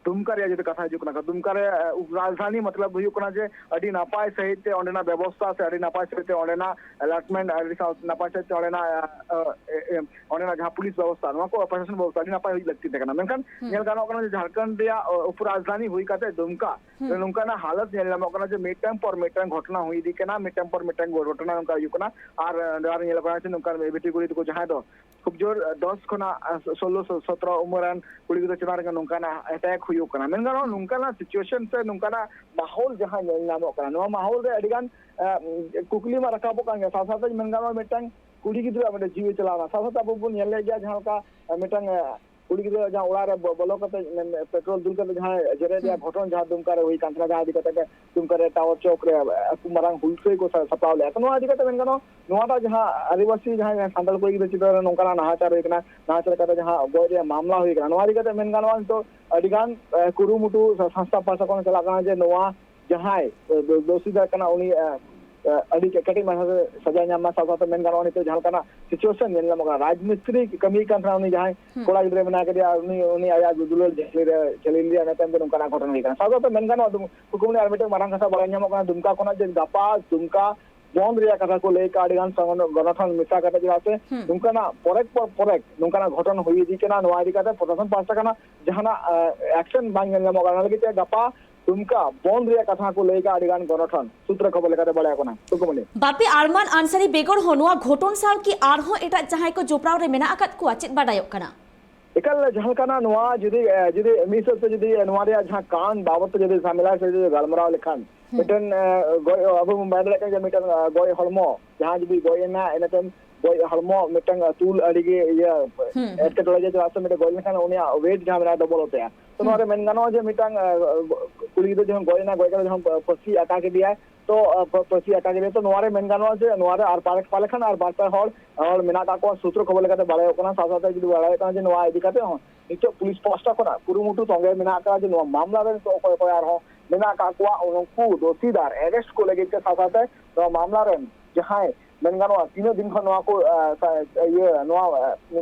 ᱫᱩᱢᱠᱟ ᱨᱮᱭᱟᱜ ᱡᱩᱫᱤ ᱠᱟᱛᱷᱟ ᱦᱤᱡᱩᱜ ᱠᱟᱱᱟ, ᱫᱩᱢᱠᱟ ᱨᱮ, ᱮ, ᱩᱯᱨᱟᱡᱽᱫᱷᱟᱱᱤ ᱢᱚᱛᱞᱚᱵ ᱦᱩᱭᱩᱜ ᱠᱟᱱᱟ ᱡᱮ ᱟᱹᱰᱤ ᱱᱟᱯᱟᱭ ᱥᱟᱺᱦᱤᱡ ᱛᱮ ᱚᱸᱰᱮᱱᱟᱜ ᱵᱮᱵᱚᱥᱛᱷᱟ ᱥᱮ ᱟᱹᱰᱤ ᱱᱟᱯᱟᱭ ᱥᱟᱺᱦᱤᱡ ᱛᱮ ᱚᱸᱰᱮᱱᱟᱜ allotment, ᱟᱹᱰᱤ ᱥᱟᱶ-, ᱱᱟᱯᱟᱭ ᱥᱟᱺᱦᱤᱡ ᱛᱮ ᱚᱸᱰᱮᱱᱟᱜ, ᱮ, ᱮ, ᱮ, ᱚᱸᱰᱮᱱᱟᱜ ᱡᱟᱦᱟᱸ ᱯᱩᱞᱤᱥ ᱵᱮᱵᱚᱥᱛᱷᱟ, ᱱᱚᱣᱟ ᱠᱚ ᱯᱨᱚᱥᱟᱥᱚᱱ ᱵᱮᱵᱚᱥᱛᱷᱟ ᱟᱹᱰᱤ ᱱᱟᱯᱟᱭ ᱦᱩᱭ ᱞᱟᱹᱠᱛᱤ ᱛᱟᱦᱮᱸ ᱠᱟᱱᱟ᱾ ᱢᱮᱱᱠᱷᱟᱱ ᱧᱮᱞ ᱜᱟᱱᱚᱜ ᱠᱟᱱᱟ ᱡᱮ ᱡᱷᱟᱲᱠᱷᱚᱸᱰ ᱨᱮᱭᱟᱜ, ᱚ, ᱩᱯᱨᱟᱡᱽᱫᱷᱟᱱᱤ ᱦᱩᱭ ᱠᱟᱛᱮ ᱫᱩᱢᱠᱟ ᱨᱮ ᱱᱚᱝᱠᱟᱱᱟᱜ ᱦᱟᱞᱚᱛ ᱧᱮᱞ ᱧᱟᱢᱚᱜ ᱠᱟᱱᱟ ᱡᱮ ᱢᱤᱫᱴᱟᱝ ᱯᱚᱨ ᱢᱤᱫᱴᱟᱝ ᱜᱷᱚᱴᱚᱱᱟ ᱦᱩᱭ ᱤᱫᱤᱜ ᱠᱟᱱᱟ, ᱢᱤᱫᱴᱟᱝ ᱯᱚᱨ ᱢᱤᱫᱴᱟᱝ ᱜᱷᱚᱴᱚᱱᱟ ᱱᱚᱝᱠᱟ ᱦᱩᱭᱩᱜ ᱠᱟᱱᱟ᱾ ᱟᱨ, ᱮ, ᱚᱸᱰᱮ ᱟᱨ ᱧᱮᱞᱚᱜ ᱠᱟᱱᱟ ᱡᱮ ᱱᱚᱝᱠᱟᱱ ᱵᱤᱴᱤ ᱠᱩᱲᱤ ᱛᱟᱠᱚ ᱡᱟᱦᱟᱸᱭ ᱫᱚ ᱠᱷᱩᱵ ᱡᱳᱨ, ᱮ, ᱫᱚᱥ ᱠᱷᱚᱱᱟᱜ, ᱮ, ᱥᱳᱞᱞᱳ, ᱥᱚ-, ᱥᱚᱛᱨᱚ ᱩᱢᱮᱨᱟᱱ ᱠᱩᱲᱤ ᱜᱤᱫᱽᱨᱟᱹ ᱪᱮᱛᱟᱱ ᱨᱮᱜᱮ ᱱᱚᱝᱠᱟᱱᱟᱜ attack ᱦᱩᱭᱩᱜ ᱠᱟᱱᱟ᱾ ᱢᱮᱱ ᱜᱟᱱᱚᱜᱼᱟ, ᱱᱚᱝᱠᱟᱱᱟᱜ situation ᱥᱮ ᱱᱚᱝᱠᱟᱱᱟᱜ ᱢᱟᱦᱚᱞ ᱡᱟᱦᱟᱸ ᱧᱮᱞ ᱧᱟᱢᱚᱜ ᱠᱟᱱᱟ, ᱱᱚᱣᱟ ᱢᱟᱦᱚᱞ ᱨᱮ ᱟᱹᱰᱤ ᱜᱟᱱ, ᱮ, ᱠᱩᱠᱞᱤ ᱢᱟ ᱨᱟᱠᱟᱵᱚᱜ ᱠᱟᱱ ᱜᱮᱭᱟ᱾ ᱥᱟᱶ ᱥᱟᱶᱛᱮ ᱢᱮᱱ ᱜᱟᱱᱚᱜᱼᱟ, ᱢᱤᱫᱴᱟᱝ ᱠᱩᱲᱤ ᱜᱤᱫᱽᱨᱟᱹ ᱢᱤᱫᱴᱟᱝ ᱡᱤᱣᱤ ᱪᱟᱞᱟᱣ ᱮᱱᱟ᱾ ᱥᱟᱶ ᱥᱟᱶᱛᱮ ᱟᱵᱚ ᱵᱚᱱ ᱧᱮᱞ ᱞᱮᱫ ᱜᱮᱭᱟ, ᱡᱟᱦᱟᱸ ᱞᱮᱠᱟ, ᱮ, ᱢᱤᱫᱴᱟᱝ, ᱮ, ᱠᱩᱲᱤ ᱜᱤᱫᱽᱨᱟᱹ ᱡᱟᱦᱟᱸ ᱚᱲᱟᱜ ᱨᱮ ᱵᱚ-, ᱵᱚᱞᱚ ᱠᱟᱛᱮ, ᱢᱮᱱ, ᱯᱮᱴᱨᱳᱞ ᱫᱩᱞ ᱠᱟᱛᱮ ᱡᱟᱦᱟᱸ ᱡᱮᱨᱮᱫ ᱨᱮᱭᱟᱜ ᱦᱩᱸ᱾ ᱜᱷᱚᱴᱚᱱ ᱡᱟᱦᱟᱸ ᱫᱩᱢᱠᱟ ᱨᱮ ᱦᱩᱭ ᱠᱟᱱ ᱛᱟᱦᱮᱸᱱᱟ, ᱡᱟᱦᱟᱸ ᱤᱫᱤ ᱠᱟᱛᱮ ᱜᱮ ᱫᱩᱢᱠᱟ ᱨᱮ ᱴᱟᱣᱟᱨ ᱪᱚᱠ ᱨᱮ ᱟᱹᱛᱩ ᱢᱟᱨᱟᱝ ᱦᱩᱞᱥᱟᱹᱭ ᱠᱚ ᱥᱟ-, ᱥᱟᱯᱲᱟᱣ ᱞᱮᱫᱼᱟ᱾ ᱛᱚ, ᱱᱚᱣᱟ ᱤᱫᱤ ᱠᱟᱛᱮ ᱢᱮᱱ ᱜᱟᱱᱚᱜᱼᱟ, ᱱᱚᱣᱟᱴᱟᱜ ᱡᱟᱦᱟᱸ ᱟᱹᱫᱤᱵᱟᱹᱥᱤ ᱡᱟᱦᱟᱸᱭ ᱥᱟᱱᱛᱟᱲ ᱠᱩᱲᱤ ᱜᱤᱫᱽᱨᱟᱹ ᱪᱮᱛᱟᱱ ᱨᱮ ᱱᱚᱝᱠᱟᱱᱟᱜ ᱱᱟᱦᱟᱪᱟᱨ ᱦᱩᱭ ᱠᱟᱱᱟ, ᱱᱟᱦᱟᱪᱟᱨ ᱠᱟᱛᱮ ᱡᱟᱦᱟᱸ ᱜᱚᱡ ᱨᱮᱭᱟᱜ ᱢᱟᱢᱞᱟ ᱦᱩᱭ ᱠᱟᱱᱟ, ᱱᱚᱣᱟ ᱤᱫᱤ ᱠᱟᱛᱮ ᱢᱮᱱ ᱜᱟᱱᱚᱜᱼᱟ, ᱱᱤᱛᱚᱜ ᱟᱹᱰᱤ ᱜᱟᱱ, ᱮ, ᱠᱩᱨᱩᱢᱩᱴᱩ ᱥᱟ-, ᱥᱚᱝᱥᱛᱷᱟ ᱯᱟᱦᱴᱟ ᱠᱷᱚᱱ ᱪᱟᱞᱟᱜ ᱠᱟᱱᱟ ᱡᱮ ᱱᱚᱣᱟ ᱡᱟᱦᱟᱸᱭ, ᱮ, ᱫᱳ-, ᱫᱳᱥᱤ ᱫᱚ ᱠᱟᱱᱟ ᱩᱱᱤ, ᱮ, ᱮ, ᱟᱹᱰᱤ ᱠᱮ-, ᱠᱮᱴᱮᱡ ᱢᱟᱪᱷᱟ ᱛᱮ ᱥᱟᱡᱟ ᱧᱟᱢ ᱢᱟ᱾ ᱥᱟᱶ ᱥᱟᱶᱛᱮ ᱢᱮᱱ ᱜᱟᱱᱚᱜᱼᱟ, ᱱᱤᱛᱚᱜ ᱡᱟᱦᱟᱸ ᱞᱮᱠᱟᱱᱟᱜ situation ᱧᱮᱞ ᱧᱟᱢᱚᱜ ᱠᱟᱱᱟ, ᱨᱟᱡᱽᱢᱤᱥᱛᱨᱤ ᱠᱟᱹᱢᱤ ᱠᱟᱱ ᱛᱟᱦᱮᱱᱟ ᱩᱱᱤ ᱡᱟᱦᱟᱸᱭ ᱦᱩᱸ᱾ ᱠᱚᱲᱟ ᱜᱤᱫᱽᱨᱟᱹ ᱢᱮᱱᱟᱭ ᱠᱟᱫᱮᱭᱟ, ᱩᱱᱤ, ᱩᱱᱤ ᱟᱭᱟᱜ ᱫᱩᱞᱟᱹᱲ ᱡᱷᱟᱹᱞᱤ ᱨᱮ, ᱡᱷᱟᱹᱞᱤ ᱞᱮᱫᱮᱭᱟ, ᱤᱱᱟᱹ ᱛᱟᱭᱚᱢ ᱛᱮ ᱱᱚᱝᱠᱟᱱᱟᱜ ᱜᱷᱚᱴᱚᱱ ᱦᱩᱭ ᱠᱟᱱᱟ᱾ ᱥᱟᱶ ᱥᱟᱶᱛᱮ ᱢᱮᱱ ᱜᱟᱱᱚᱜᱼᱟ, ᱫᱩᱢ-, ᱠᱩᱠᱢᱩ ᱟᱨ ᱢᱤᱫᱴᱮᱱ ᱢᱟᱨᱟᱝ ᱠᱟᱛᱷᱟ ᱵᱟᱲᱟᱭ ᱧᱟᱢᱚᱜ ᱠᱟᱱᱟ, ᱫᱩᱢᱠᱟ ᱠᱷᱚᱱᱟᱜ ᱡᱮ ᱜᱟᱯᱟ ᱫᱩᱢᱠᱟ ᱵᱚᱱᱫᱷ ᱨᱮᱭᱟᱜ ᱠᱟᱛᱷᱟ ᱠᱚ ᱞᱟᱹᱭ ᱠᱟᱜᱼᱟ ᱟᱹᱰᱤ ᱜᱟᱱ ᱥᱚᱝᱜᱚ-, ᱜᱚᱱᱚᱴᱷᱚᱱ ᱢᱮᱥᱟ ᱠᱟᱛᱮ, ᱪᱮᱫᱟᱜ ᱥᱮ ᱦᱩᱸ᱾ ᱱᱚᱝᱠᱟᱱᱟᱜ ᱯᱚᱨᱮᱠ ᱯᱚᱨ ᱯᱚᱨᱮᱠ ᱱᱚᱝᱠᱟᱱᱟᱜ ᱜᱷᱚᱴᱚᱱ ᱦᱩᱭ ᱤᱫᱤᱜ ᱠᱟᱱᱟ᱾ ᱱᱚᱣᱟ ᱤᱫᱤ ᱠᱟᱛᱮ ᱯᱨᱚᱥᱟᱥᱚᱱ ᱯᱟᱦᱴᱟ ᱠᱷᱚᱱᱟᱜ ᱡᱟᱦᱟᱱᱟᱜ, ᱮ, action ᱵᱟᱝ ᱧᱮᱞ ᱧᱟᱢᱚᱜ ᱠᱟᱱᱟ᱾ ᱚᱱᱟ ᱞᱟᱹᱜᱤᱫ ᱛᱮ ᱜᱟᱯᱟ ᱫᱩᱢᱠᱟ ᱵᱚᱱᱫᱷ ᱨᱮᱭᱟᱜ ᱠᱟᱛᱷᱟ ᱠᱚ ᱞᱟᱹᱭ ᱠᱟᱜᱼᱟ ᱟᱹᱰᱤ ᱜᱟᱱ ᱜᱚᱱᱚᱴᱷᱚᱱ ᱥᱩᱛᱨᱚ ᱠᱷᱚᱵᱚᱨ ᱞᱮᱠᱟᱛᱮ ᱵᱟᱲᱟᱭᱚᱜ ᱠᱟᱱᱟ᱾ ᱠᱩᱠᱢᱩᱱᱤ᱾ ᱵᱟᱯᱤ ᱟᱨᱢᱟᱱ ᱟᱱᱥᱟᱨᱤ ᱵᱮᱜᱚᱨ ᱦᱚᱸ ᱱᱚᱣᱟ ᱜᱷᱚᱴᱚᱱ ᱥᱟᱶ ᱠᱤ ᱟᱨᱦᱚᱸ ᱮᱴᱟᱜ ᱡᱟᱦᱟᱸᱭ ᱠᱚ ᱡᱚᱯᱲᱟᱣ ᱨᱮ ᱢᱮᱱᱟᱜ ᱟᱠᱟᱫ ᱠᱚᱣᱟ, ᱪᱮᱫ ᱵᱟᱰᱟᱭᱚᱜ ᱠᱟᱱᱟ? ᱮᱠᱟᱞ ᱡᱟᱦᱟᱸ ᱞᱮᱠᱟᱱᱟᱜ ᱱᱚᱣᱟ ᱡᱩᱫᱤ, ᱮ, ᱡᱩᱫᱤ ᱢᱤᱫ ᱦᱤᱥᱟᱹᱵ ᱛᱮ ᱡᱩᱫᱤ ᱱᱚᱣᱟ ᱨᱮᱭᱟᱜ ᱡᱟᱦᱟᱸ ᱠᱟᱨᱚᱱ ᱵᱟᱵᱚᱫ ᱛᱮ ᱡᱩᱫᱤ ᱡᱷᱟᱢᱮᱞᱟ ᱥᱮ ᱡᱩᱫᱤ ᱜᱟᱞᱢᱟᱨᱟᱣ ᱞᱮᱠᱷᱟᱱ, ᱦᱩᱸ᱾ ᱢᱤᱫᱴᱮᱱ, ᱮ, ᱜᱚᱡ, ᱟᱵᱚ ᱵᱚᱱ ᱵᱟᱲᱟᱭ ᱫᱟᱲᱮᱭᱟᱜ ᱠᱟᱱᱟ ᱡᱮ ᱢᱤᱫᱴᱮᱱ, ᱮ, ᱜᱚᱡ ᱦᱚᱲᱢᱚ, ᱡᱟᱦᱟᱸ ᱡᱩᱫᱤ ᱜᱚᱡ ᱮᱱᱟ, ᱤᱱᱟᱹ ᱛᱟᱭᱚᱢ ᱜᱚᱡ ᱦᱚᱲᱢᱚ ᱢᱤᱫᱴᱟᱝ, ᱮ, ᱛᱩᱞ ᱟᱹᱰᱤ ᱜᱮ ᱤᱭᱟᱹ, ᱦᱩᱸ, ᱦᱩᱸ᱾ ᱮᱴᱠᱮᱴᱚᱬᱮ ᱜᱮ, ᱪᱮᱫᱟᱜ ᱥᱮ ᱢᱤᱫᱴᱮᱱ ᱜᱚᱡ ᱞᱮᱱᱠᱷᱟᱱ ᱩᱱᱤᱭᱟᱜ weight ᱡᱟᱦᱟᱸ ᱢᱮᱱᱟᱜᱼᱟ ᱰᱚᱵᱚᱞᱚᱜ ᱛᱟᱭᱟ᱾ ᱛᱚ ᱦᱩᱸ᱾ ᱱᱚᱣᱟ ᱨᱮ ᱢᱮᱱ ᱜᱟᱱᱚᱜᱼᱟ ᱡᱮ ᱢᱤᱫᱴᱟᱝ, ᱮ, ᱠᱩᱲᱤ ᱜᱤᱫᱽᱨᱟᱹ ᱡᱚᱠᱷᱚᱱ ᱜᱚᱡ ᱮᱱᱟ, ᱜᱚᱡ ᱠᱟᱛᱮ ᱡᱚᱠᱷᱚᱱ ᱯᱟᱹᱥᱤ ᱟᱠᱟ ᱠᱮᱫᱮᱭᱟᱭ, ᱛᱚ, ᱟ, ᱯᱟ-, ᱯᱟᱹᱥᱤ ᱟᱠᱟ ᱠᱮᱫᱮᱭᱟ᱾ ᱛᱚ, ᱱᱚᱣᱟ ᱨᱮ ᱢᱮᱱ ᱜᱟᱱᱚᱜᱼᱟ ᱡᱮ ᱱᱚᱣᱟ ᱨᱮ ᱟᱨ ᱯᱟᱞᱮ, ᱯᱟᱞᱮ ᱠᱷᱟᱱ ᱟᱨ ᱵᱟᱨ ᱯᱮ ᱦᱚᱲ, ᱦᱚᱲ ᱢᱮᱱᱟᱜ ᱟᱠᱟᱫ ᱠᱚᱣᱟ, ᱥᱩᱛᱨᱚ ᱠᱷᱚᱵᱚᱨ ᱞᱮᱠᱟᱛᱮ ᱵᱟᱲᱟᱭᱚᱜ ᱠᱟᱱᱟ᱾ ᱥᱟᱶ ᱥᱟᱶᱛᱮ ᱡᱩᱫᱤ ᱵᱟᱲᱟᱭᱚᱜ ᱠᱟᱱᱟ ᱡᱮ ᱱᱚᱣᱟ ᱤᱫᱤ ᱠᱟᱛᱮ ᱦᱚᱸ ᱱᱤᱛᱚᱜ ᱯᱩᱞᱤᱥ ᱯᱟᱦᱴᱟ ᱠᱷᱚᱱᱟᱜ ᱠᱩᱨᱩᱢᱩᱴᱩ ᱛᱚᱸᱜᱮ ᱢᱮᱱᱟᱜ ᱟᱠᱟᱫᱟ ᱡᱮ ᱱᱚᱣᱟ ᱢᱟᱢᱞᱟ ᱨᱮ ᱱᱤᱛᱚᱜ ᱚᱠᱚᱭ ᱚᱠᱚᱭ ᱟᱨᱦᱚᱸ ᱢᱮᱱᱟᱜ ᱟᱠᱟᱫ ᱠᱚᱣᱟ, ᱩᱱᱠᱩ ᱫᱳᱥᱤᱫᱟᱨ arrest ᱠᱚ ᱞᱟᱹᱜᱤᱫ ᱛᱮ, ᱥᱟᱶ ᱥᱟᱶᱛᱮ ᱱᱚᱣᱟ ᱢᱟᱢᱞᱟ ᱨᱮᱱ ᱡᱟᱦᱟᱸᱭ ᱢᱮᱱ ᱜᱟᱱᱚᱜᱼᱟ ᱛᱤᱱᱟᱹᱜ ᱫᱤᱱ ᱠᱷᱚᱱ ᱱᱚᱣᱟ ᱠᱚ, ᱟ, ᱥᱟ-, ᱤᱭᱟᱹ, ᱱᱚᱣᱟ, ᱟ,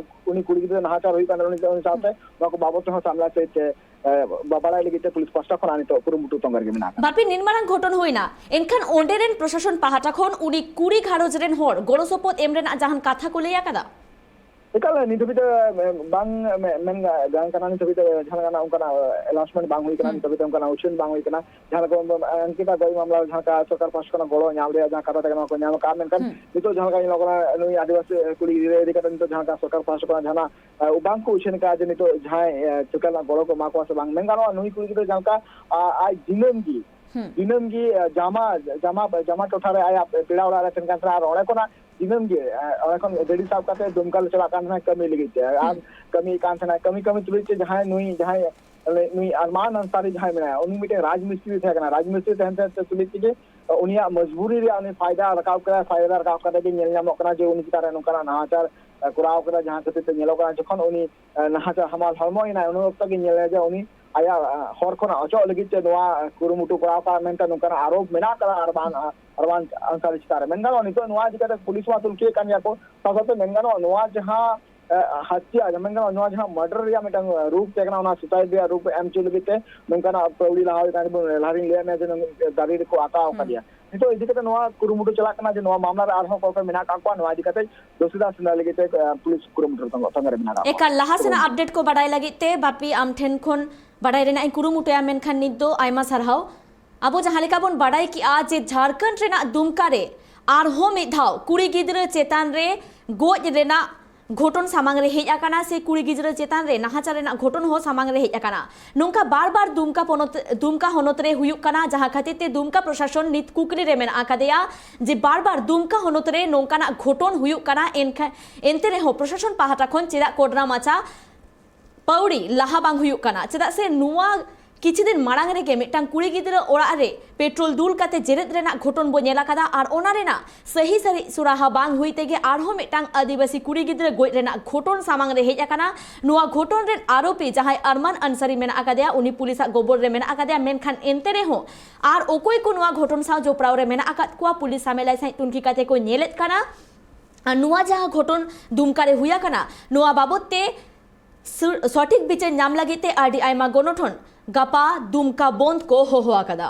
ᱩᱱᱤ ᱠᱩᱲᱤ ᱜᱤᱫᱽᱨᱟᱹ ᱱᱟᱦᱟᱪᱟᱨ ᱦᱩᱭᱩᱜ ᱠᱟᱱ ᱛᱟᱦᱮᱸ, ᱩᱱᱤ, ᱩᱱᱤ ᱥᱟᱶᱛᱮ ᱦᱩᱸ᱾ ᱱᱚᱣᱟ ᱠᱚ ᱵᱟᱵᱚᱫ ᱛᱮᱦᱚᱸ ᱥᱟᱢᱞᱟ ᱥᱮᱫ ᱛᱮ ᱮ, ᱵᱟ-, ᱵᱟᱲᱟᱭ ᱞᱟᱹᱜᱤᱫ ᱛᱮ ᱯᱩᱞᱤᱥ ᱯᱟᱦᱴᱟ ᱠᱷᱚᱱᱟᱜ ᱱᱤᱛᱚᱜ ᱠᱩᱨᱩᱢᱩᱴᱩ ᱛᱚᱸᱜᱮ ᱨᱮᱜᱮ ᱢᱮᱱᱟᱜ ᱟᱠᱟᱫᱟ᱾ ᱵᱟᱯᱤ, ᱱᱤᱱ ᱢᱟᱨᱟᱝ ᱜᱷᱚᱴᱚᱱ ᱦᱩᱭᱱᱟ, ᱮᱱᱠᱷᱟᱱ ᱚᱸᱰᱮ ᱨᱮᱱ ᱯᱨᱚᱥᱟᱥᱚᱱ ᱯᱟᱦᱴᱟ ᱠᱷᱚᱱ ᱩᱱᱤ ᱠᱩᱲᱤ ᱜᱷᱟᱨᱚᱸᱡᱽ ᱨᱮᱱ ᱦᱚᱲ ᱜᱚᱲᱚ ᱥᱚᱯᱚᱦᱚᱫ ᱮᱢ ᱨᱮᱱᱟᱜ ᱡᱟᱦᱟᱱ ᱠᱟᱛᱷᱟ ᱠᱚ ᱞᱟᱹᱭ ᱟᱠᱟᱫᱟ? ᱮᱠᱟᱞ, ᱱᱤᱛ ᱫᱷᱟᱹᱵᱤᱡ ᱛᱮ, ᱮ, ᱵᱟᱝ, ᱢᱮ-, ᱢᱮᱱ ᱜᱟᱱ ᱠᱟᱱᱟ, ᱱᱤᱛ ᱫᱷᱟᱹᱵᱤᱡ ᱛᱮ ᱡᱟᱦᱟᱸ ᱞᱮᱠᱟᱱᱟᱜ ᱚᱱᱠᱟᱱᱟᱜ announcement ᱵᱟᱝ ᱦᱩᱭ ᱠᱟᱱᱟ, ᱦᱩᱸ᱾ ᱱᱤᱛ ᱫᱷᱟᱹᱵᱤᱡ ᱛᱮ ᱚᱱᱠᱟᱱᱟᱜ ᱩᱪᱷᱟᱹᱱ ᱵᱟᱝ ᱦᱩᱭ ᱠᱟᱱᱟ᱾ ᱡᱟᱦᱟᱸ ᱞᱮᱠᱟ ᱵᱚᱱ, ᱮ, ᱚᱝᱠᱤᱛᱟ ᱜᱚᱡ ᱢᱟᱢᱞᱟ ᱨᱮ ᱡᱟᱦᱟᱸ ᱞᱮᱠᱟ ᱥᱚᱨᱠᱟᱨ ᱯᱟᱦᱴᱟ ᱠᱷᱚᱱᱟᱜ ᱜᱚᱲᱚ ᱧᱟᱢ ᱨᱮᱭᱟᱜ ᱡᱟᱦᱟᱸ ᱠᱟᱛᱷᱟ ᱛᱟᱦᱮᱸ ᱠᱟᱱᱟ, ᱚᱱᱟ ᱠᱚ ᱧᱟᱢ ᱟᱠᱟᱫᱼᱟ, ᱢᱮᱱᱠᱷᱟᱱ ᱦᱩᱸ᱾ ᱱᱤᱛᱚᱜ ᱡᱟᱦᱟᱸ ᱞᱮᱠᱟ ᱧᱮᱞᱚᱜ ᱠᱟᱱᱟ, ᱱᱩᱭ ᱟᱹᱫᱤᱵᱟᱹᱥᱤ ᱠᱩᱲᱤ ᱜᱤᱫᱽᱨᱟᱹ ᱤᱫᱤ ᱠᱟᱛᱮ ᱱᱤᱛᱚᱜ ᱡᱟᱦᱟᱸ ᱞᱮᱠᱟ ᱥᱚᱨᱠᱟᱨ ᱯᱟᱦᱴᱟ ᱠᱷᱚᱱᱟᱜ ᱡᱟᱦᱟᱱᱟᱜ ᱟ, ᱵᱟᱝ ᱠᱚ ᱩᱪᱷᱟᱹᱱ ᱟᱠᱟᱫᱼᱟ ᱡᱮ ᱱᱤᱛᱚᱜ ᱡᱟᱦᱟᱸᱭ, ᱟ, ᱪᱮᱫ ᱞᱮᱠᱟᱱᱟᱜ ᱜᱚᱲᱚ ᱠᱚ ᱮᱢᱟ ᱠᱚᱣᱟ ᱥᱮ ᱵᱟᱝ᱾ ᱢᱮᱱ ᱜᱟᱱᱚᱜᱼᱟ, ᱱᱩᱭ ᱠᱩᱲᱤ ᱜᱤᱫᱽᱨᱟᱹ ᱡᱟᱦᱟᱸ ᱞᱮᱠᱟ, ᱟ, ᱟᱡ ᱫᱤᱱᱟᱹᱢ ᱜᱮ, ᱦᱩᱸ᱾ ᱫᱤᱱᱟᱹᱢ ᱜᱮ, ᱟ, ᱡᱟᱢᱟ, ᱡᱟᱢᱟ, ᱡᱟᱢᱟ ᱴᱚᱴᱷᱟ ᱨᱮ ᱟᱭᱟᱜ ᱯᱮᱲᱟ ᱚᱲᱟᱜ ᱨᱮ ᱛᱟᱦᱮᱱ ᱠᱟᱱ ᱛᱟᱦᱮᱱᱟ ᱟᱨ ᱚᱸᱰᱮ ᱠᱷᱚᱱᱟᱜ ᱫᱤᱱᱟᱹᱢ ᱜᱮ ᱚᱸᱰᱮ ᱠᱷᱚᱱ ᱜᱟᱹᱰᱤ ᱥᱟᱵ ᱠᱟᱛᱮ ᱫᱩᱢᱠᱟ ᱞᱮ ᱪᱟᱞᱟᱜ ᱠᱟᱱ ᱛᱟᱦᱮᱸᱱᱟ ᱠᱟᱹᱢᱤ ᱞᱟᱹᱜᱤᱫ ᱛᱮ᱾ ᱟᱨ ᱠᱟᱹᱢᱤᱭᱮᱫ ᱠᱟᱱ ᱛᱟᱦᱮᱸᱱᱟ, ᱠᱟᱹᱢᱤ ᱠᱟᱹᱢᱤ ᱛᱩᱞᱩᱡ ᱛᱮ ᱡᱟᱦᱟᱸᱭ ᱱᱩᱭ ᱡᱟᱦᱟᱸᱭ ᱱᱩᱭ ᱟᱨᱢᱟᱱ ᱟᱱᱥᱟᱨᱤ ᱡᱟᱦᱟᱸᱭ ᱢᱮᱱᱟᱭᱟ, ᱩᱱᱤ ᱢᱤᱫᱴᱮᱱ ᱨᱟᱡᱽ ᱢᱤᱥᱛᱨᱤ ᱛᱟᱦᱮᱸ ᱠᱟᱱᱟ᱾ ᱨᱟᱡᱽ ᱢᱤᱥᱛᱨᱤ ᱛᱟᱦᱮᱸᱱ ᱛᱟᱦᱮᱸᱱ ᱛᱩᱞᱩᱡ ᱛᱮᱜᱮ ᱩᱱᱤᱭᱟᱜ ᱢᱚᱡᱽᱵᱩᱨᱤ ᱨᱮᱭᱟᱜ ᱩᱱᱤ ᱯᱷᱟᱭᱫᱟ ᱨᱟᱠᱟᱵ ᱠᱮᱫᱟᱭ᱾ ᱯᱷᱟᱭᱫᱟ ᱨᱟᱠᱟᱵ ᱠᱟᱛᱮ ᱜᱮ ᱧᱮᱞ ᱧᱟᱢᱚᱜ ᱠᱟᱱᱟ ᱡᱮ ᱩᱱᱤ ᱪᱮᱛᱟᱱ ᱨᱮ ᱱᱚᱝᱠᱟᱱᱟᱜ ᱱᱟᱦᱟᱪᱟᱨ ᱠᱚᱨᱟᱣ ᱠᱟᱫᱟ, ᱡᱟᱦᱟᱸ ᱠᱷᱟᱹᱛᱤᱨ ᱛᱮ ᱧᱮᱞᱚᱜ ᱠᱟᱱᱟ ᱡᱚᱠᱷᱚᱱ ᱩᱱᱤ ᱱᱟᱦᱟᱪᱟᱨ ᱦᱟᱢᱟᱞ ᱦᱚᱲᱢᱚ ᱮᱱᱟᱭ, ᱩᱱ ᱚᱠᱛᱚ ᱜᱮ ᱧᱮᱞ ᱮᱫᱟ ᱡᱮ ᱩᱱᱤ ᱟᱭᱟᱜ ᱦᱚᱨ ᱠᱷᱚᱱᱟᱜ ᱚᱪᱚᱜ ᱞᱟᱹᱜᱤᱫ ᱛᱮ ᱱᱚᱣᱟ ᱠᱩᱨᱩᱢᱩᱴᱩ ᱠᱚᱨᱟᱣ ᱠᱟᱜ ᱢᱮᱱᱛᱮ ᱱᱚᱝᱠᱟᱱᱟᱜ ᱟᱨᱳᱯ ᱢᱮᱱᱟᱜ ᱠᱟᱫᱟ ᱟᱨᱵᱟᱝ ᱟᱨᱵᱟᱝ ᱟᱱᱥᱟᱨᱤ ᱪᱮᱛᱟᱱ ᱨᱮ᱾ ᱢᱮᱱᱠᱷᱟᱱ ᱱᱤᱛᱚᱜ ᱱᱚᱣᱟ ᱤᱫᱤ ᱠᱟᱛᱮ ᱯᱩᱞᱤᱥ ᱢᱟ ᱛᱩᱱᱠᱷᱤᱭᱮᱫ ᱠᱟᱱ ᱜᱮᱭᱟ ᱠᱚ, ᱥᱟᱶ ᱥᱟᱶᱛᱮ ᱢᱮᱱ ᱜᱟᱱᱚᱜᱼᱟ ᱱᱚᱣᱟ ᱡᱟᱦᱟᱸ ᱦᱟᱹᱛᱭᱟ ᱢᱮᱱ ᱜᱟᱱᱚᱜᱼᱟ ᱱᱚᱣᱟ ᱡᱟᱦᱟᱸ ᱢᱟᱨᱰᱟᱨ ᱨᱮᱭᱟᱜ ᱢᱤᱫᱴᱟᱝ ᱨᱩᱯ ᱛᱟᱦᱮᱸ ᱠᱟᱱᱟ, ᱚᱱᱟ ᱥᱩᱥᱟᱭᱤᱰ ᱨᱮᱭᱟᱜ ᱨᱩᱯ ᱮᱢ ᱦᱚᱪᱚ ᱞᱟᱹᱜᱤᱫ ᱛᱮ ᱱᱚᱝᱠᱟᱱᱟᱜ ᱯᱟᱹᱣᱲᱤ ᱞᱟᱦᱟ ᱞᱮᱠᱟ ᱵᱚᱱ ᱞᱟᱦᱟ ᱨᱤᱧ ᱞᱟᱹᱭᱟᱫ ᱢᱮᱭᱟ ᱡᱮ ᱫᱟᱨᱮ ᱨᱮᱠᱚ ᱟᱠᱟᱣ ᱟᱠᱟᱫᱮᱭᱟ᱾ ᱱᱤᱛᱚᱜ ᱤᱫᱤ ᱠᱟᱛᱮ ᱱᱚᱣᱟ ᱠᱩᱨᱩᱢᱩᱴᱩ ᱪᱟᱞᱟᱜ ᱠᱟᱱᱟ ᱡᱮ ᱱᱚᱣᱟ ᱢᱟᱢᱞᱟ ᱨᱮ ᱟᱨᱦᱚᱸ ᱚᱠᱚᱭ ᱠᱚ ᱢᱮᱱᱟᱜ ᱟᱠᱟᱫ ᱠᱚᱣᱟ, ᱱᱚᱣᱟ ᱤᱫᱤ ᱠᱟᱛᱮ ᱫᱳᱥᱤ ᱫᱟᱥ ᱥᱮᱸᱫᱽᱨᱟ ᱞᱟᱹᱜᱤᱫ ᱛᱮ ᱯᱩᱞᱤᱥ ᱠᱩᱨᱩᱢᱩᱴᱩ ᱨᱮ ᱛᱚᱸᱜᱮ ᱨᱮ ᱢᱮᱱᱟᱜ ᱟᱠᱟᱫ ᱠᱚᱣᱟ᱾ ᱮᱠᱟᱞ ᱞᱟᱦᱟ ᱥᱮᱱᱟᱜ ᱟᱯᱰᱮᱴ ᱠᱚ ᱵᱟᱰᱟᱭ ᱞᱟᱹᱜᱤᱫ ᱛᱮ ᱵᱟᱯᱤ ᱟᱢ ᱴᱷᱮᱱ ᱠᱷᱚᱱ ᱵᱟᱰᱟᱭ ᱨᱮᱱᱟᱜ ᱤᱧ ᱠᱩᱨᱩᱢᱩᱴᱩᱭᱟ, ᱢᱮᱱᱠᱷᱟᱱ ᱱᱤᱛ ᱫᱚ ᱟᱭᱢᱟ ᱥᱟᱨᱦᱟᱣ᱾ ᱟᱵᱚ ᱡᱟᱦᱟᱸ ᱞᱮᱠᱟ ᱵᱚᱱ ᱵᱟᱰᱟᱭ ᱠᱮᱜᱼᱟ ᱡᱮ ᱡᱷᱟᱲᱠᱷᱚᱸᱰ ᱨᱮᱱᱟᱜ ᱫᱩᱢᱠᱟ ᱨᱮ ᱟᱨᱦᱚᱸ ᱢᱤᱫ ᱫᱷᱟᱣ ᱠᱩᱲᱤ ᱜᱤᱫᱽᱨᱟᱹ ᱪᱮᱛᱟᱱ ᱨᱮ ᱜᱚᱡ ᱨᱮᱱᱟᱜ ᱜᱷᱚᱴᱚᱱ ᱥᱟᱢᱟᱝ ᱨᱮ ᱦᱮᱡ ᱟᱠᱟᱱᱟ ᱥᱮ ᱠᱩᱲᱤ ᱜᱤᱫᱽᱨᱟᱹ ᱪᱮᱛᱟᱱ ᱨᱮ ᱱᱟᱦᱟᱪᱟᱨ ᱨᱮᱱᱟᱜ ᱜᱷᱚᱴᱚᱱ ᱦᱚᱸ ᱥᱟᱢᱟᱝ ᱨᱮ ᱦᱮᱡ ᱟᱠᱟᱱᱟ᱾ ᱱᱚᱝᱠᱟ ᱵᱟᱨ ᱵᱟᱨ ᱫᱩᱢᱠᱟ ᱯᱚᱱᱚᱛ ᱫᱩᱢᱠᱟ ᱦᱚᱱᱚᱛ ᱨᱮ ᱦᱩᱭᱩᱜ ᱠᱟᱱᱟ, ᱡᱟᱦᱟᱸ ᱠᱷᱟᱹᱛᱤᱨ ᱛᱮ ᱫᱩᱢᱠᱟ ᱯᱨᱚᱥᱟᱥᱚᱱ ᱱᱤᱛ ᱠᱩᱠᱞᱤ ᱨᱮ ᱢᱮᱱᱟᱜ ᱟᱠᱟᱫᱮᱭᱟ ᱡᱮ ᱵᱟᱨ ᱵᱟᱨ ᱫᱩᱢᱠᱟ ᱦᱚᱱᱚᱛ ᱨᱮ ᱱᱚᱝᱠᱟᱱᱟᱜ ᱜᱷᱚᱴᱚᱱ ᱦᱩᱭᱩᱜ ᱠᱟᱱᱟ, ᱮᱱᱠᱷᱟᱱ ᱮᱱᱛᱮ ᱨᱮᱦᱚᱸ ᱯᱨᱚᱥᱟᱥᱚᱱ ᱯᱟᱦᱴᱟ ᱠᱷᱚᱱ ᱪᱮᱫᱟᱜ ᱠᱚᱰᱨᱟ ᱢᱟᱪᱟ ᱯᱟᱹᱣᱲᱤ ᱞᱟᱦᱟ ᱵᱟᱝ ᱦᱩᱭᱩᱜ ᱠᱟᱱᱟ? ᱪᱮᱫᱟᱜ ᱥᱮ ᱱᱚᱣᱟ ᱠᱤᱪᱷᱩ ᱫᱤᱱ ᱢᱟᱲᱟᱝ ᱨᱮᱜᱮ ᱢᱤᱫᱴᱟᱝ ᱠᱩᱲᱤ ᱜᱤᱫᱽᱨᱟᱹ ᱚᱲᱟᱜ ᱨᱮ ᱯᱮᱴᱨᱳᱞ ᱫᱩᱞ ᱠᱟᱛᱮ ᱡᱮᱨᱮᱫ ᱨᱮᱱᱟᱜ ᱜᱷᱚᱴᱚᱱ ᱵᱚ ᱧᱮᱞ ᱟᱠᱟᱫᱟ, ᱟᱨ ᱚᱱᱟ ᱨᱮᱱᱟᱜ ᱥᱟᱹᱦᱤ ᱥᱟᱹᱨᱤ ᱥᱩᱨᱟᱦᱟ ᱵᱟᱝ ᱦᱩᱭ ᱛᱮᱜᱮ ᱟᱨᱦᱚᱸ ᱢᱤᱫᱴᱟᱝ ᱟᱹᱫᱤᱵᱟᱹᱥᱤ ᱠᱩᱲᱤ ᱜᱤᱫᱽᱨᱟᱹ ᱜᱚᱡ ᱨᱮᱱᱟᱜ ᱜᱷᱚᱴᱚᱱ ᱥᱟᱢᱟᱝ ᱨᱮ ᱦᱮᱡ ᱟᱠᱟᱱᱟ᱾ ᱱᱚᱣᱟ ᱜᱷᱚᱴᱚᱱ ᱨᱮᱱ ᱟᱨᱳᱯᱤ ᱡᱟᱦᱟᱸᱭ ᱟᱨᱢᱟᱱ ᱟᱱᱥᱟᱨᱤ ᱢᱮᱱᱟᱜ ᱟᱠᱟᱫᱮᱭᱟ, ᱩᱱᱤ ᱯᱩᱞᱤᱥᱟᱜ ᱜᱚᱵᱚᱞ ᱨᱮ ᱢᱮᱱᱟᱜ ᱟᱠᱟᱫᱮᱭᱟ, ᱢᱮᱱᱠᱷᱟᱱ ᱮᱱᱛᱮ ᱨᱮᱦᱚᱸ ᱟᱨ ᱚᱠᱚᱭ ᱠᱚ ᱱᱚᱣᱟ ᱜᱷᱚᱴᱚᱱ ᱥᱟᱶ ᱡᱚᱯᱲᱟᱣ ᱨᱮ ᱢᱮᱱᱟᱜ ᱟᱠᱟᱫ ᱠᱚᱣᱟ, ᱯᱩᱞᱤᱥ ᱥᱟᱢᱮᱞᱟᱭ ᱥᱟᱹᱦᱤᱡ ᱛᱩᱱᱠᱷᱤ ᱠᱟᱛᱮ ᱠᱚ ᱧᱮᱞᱮᱫ ᱠᱟᱱᱟ᱾ ᱟᱨ ᱱᱚᱣᱟ ᱡᱟᱦᱟᱸ ᱜᱷᱚᱴᱚᱱ ᱫᱩᱢᱠᱟ ᱨᱮ ᱦᱩᱭ ᱟᱠᱟᱱᱟ, ᱱᱚᱣᱟ ᱵᱟᱵᱚᱛ ᱛᱮ ᱥᱩ- ᱥᱚᱴᱷᱤᱠ ᱵᱤᱪᱟᱹᱨ ᱧᱟᱢ ᱞᱟᱹᱜᱤᱫ ᱛᱮ ᱟᱹᱰᱤ ᱟᱭᱢᱟ ᱜᱚᱱᱚᱴᱷᱚᱱ ᱜᱟᱯᱟ ᱫᱩᱢᱠᱟ ᱵᱚᱱᱫ ᱠᱚ ᱦᱚᱦᱚ ᱟᱠᱟᱫᱟ᱾